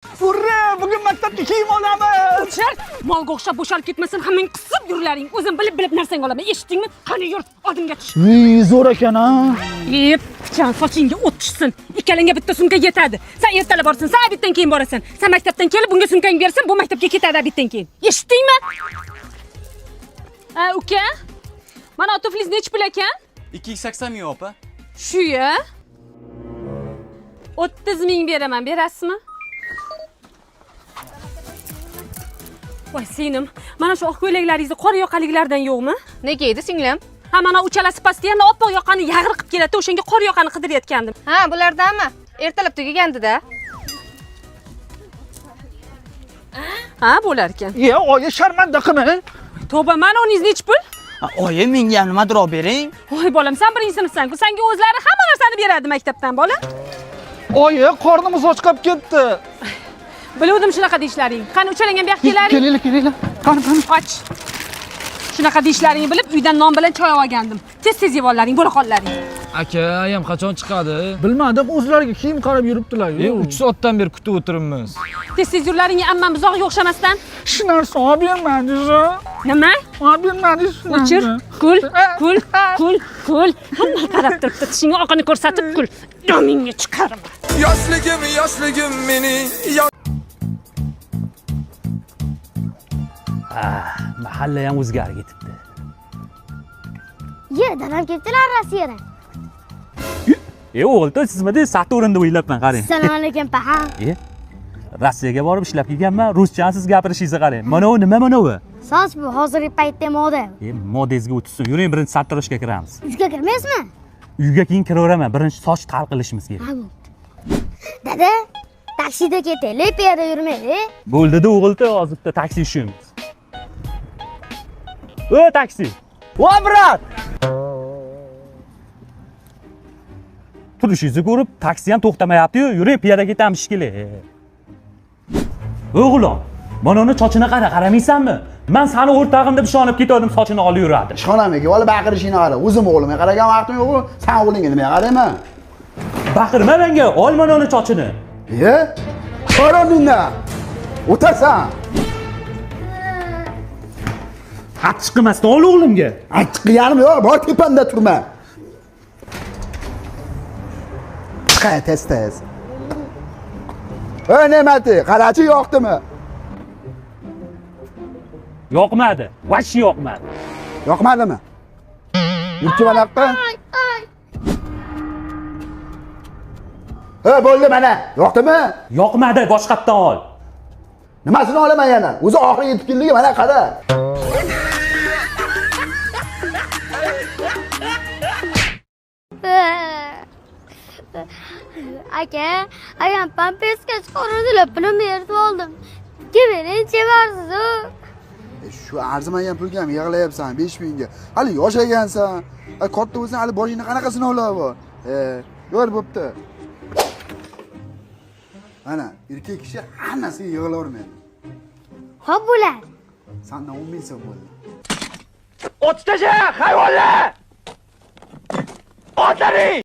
Ura, bugun maktabga kiyim olamiz. O'chir! Molga o'xshab bo'shalib ketmasin, hammang qisib yurlaring. O'zim bilib-bilib narsang olaman. Eshitdingmi? Qani yur, oldimga tush. Viy, zo'r ekan a. Ep, pichan sochingga o't tushsin. Ikkalangga bitta sumka yetadi. Sen ertalab borsin, sen обедdan keyin borasan. Sen maktabdan kelib bunga sumkangni bersan, bu maktabga ketadi обедdan keyin. Eshitdingmi? A, uka? Mana tuflingiz nechi pul ekan? 280 ming opa. Shu-ya. 30 ming beraman, berasizmi? Voy singlim, mana shu oq ko'ylaklaringizni qora yoqaliklardan yo'qmi? Nega edi singlim? Ha, mana uchalasi pastda oppoq yoqani yag'ir qilib keladi, o'shanga qora yoqani qidirayotgandim. Ha, bulardanmi? Ertalab tugagandi-da. Ha, bo'lar ekan. Ye, oyi sharmanda qilma. Tavba, mana uningiz nechi pul? Oyi, menga nimadir olib bering. Voy bolam, sen birinchi sinfsan-ku, senga o'zlari hamma narsani beradi maktabdan, bola. Oyi, qornimiz och qolib ketdi. Biluvdim shunaqa deyishlaring. Qani uchalangan bu yoqqa kelaring. Kelinglar, kelinglar. Qani, qani. Och. Shunaqa deyishlaringni bilib uydan non bilan choy olgandim. Tez-tez yeb ollaring, bo'la qollaring. Aka, ayam qachon chiqadi? Bilmadim, o'zlariga kiyim qarab yuribdilar. 3 soatdan beri kutib o'tiribmiz. Tez-tez yurlaring, ammam buzog'iga o'xshamasdan. Shu narsa olib bermadingiz. Nima? Olib bermadingiz. shu O'chir, narsa. kul, kul, kul, kul. Hamma qarab turibdi, tishingni oqini ko'rsatib kul. Domingga chiqarma. Yoshligim, yoshligim mening. Mahalla ham o'zgarib ketibdi. Ye, dadam ketdilar Rossiyadan. O'g'il, sizmi Saturnni o'ylabman, qarang. Assalomu alaykum, paha. Rossiyaga borib ishlab kelganman, ruschani siz gapirishingizni qarang. Mana u nima mana u? Soch bu hozirgi paytda moda. Modangizga o'tsin. Yuring, birinchi sartaroshga kiramiz. Uyga kirmaysizmi? Uyga keyin kiraveraman, birinchi soch tal qilishimiz kerak. Ha, bo'pti. Dada, taksida ketaylik, piyoda yurmaylik. Bo'ldi-da o'g'ilta, hozir bitta taksi ushlaymiz. O, taksi. Voy, brat! Turishingizni ko'rib, taksi ham to'xtamayapti-yu, yuring, piyoda ketamiz shekilli. O'g'lon, mana uni sochini qara, qaramaysanmi? Men seni o'rtog'im deb ishonib ketgandim, sochini olib yuradi. Ishxonamga olib baqirishingni qara. O'zim o'g'limga qaragan vaqtim yo'q, sen o'g'lingga nimaga qarayman? Baqirma menga, ol mana uni sochini. Ye? Qara mendan. O'tasan. Achchiq qilmasdan ol o'g'limga. Achchiq qilganim yo'q, bor tepamda turma. Chiqay tez tez. Ey Ne'mati, qarachi yoqdimi? Yoqmadi, vashi yoqmadi. Yoqmadimi? Yurchi mana yoqqa. Ha, bo'ldi mana. Yoqdimi? Yoqmadi, boshqatdan ol. Nimasini olaman yana? O'zi oxiri yetib keldigi, mana qara. Aka, ayam pampersga chiqardilar, pulimni yeritib oldim. Kim chevarsiz u? Shu arzimagan pulga ham yig'layapsan, 5000 ga. Hali yosh ekansan. Katta bo'lsang hali boshingda qanaqa sinovlar bor. Yo'q, bo'pti. Mana, erkak kishi hammasiga yig'lavermaydi. Xo'p bo'lar. Sandan 10 ming so'm bo'ldi. Ot tasha, hayvonlar! Otlaring!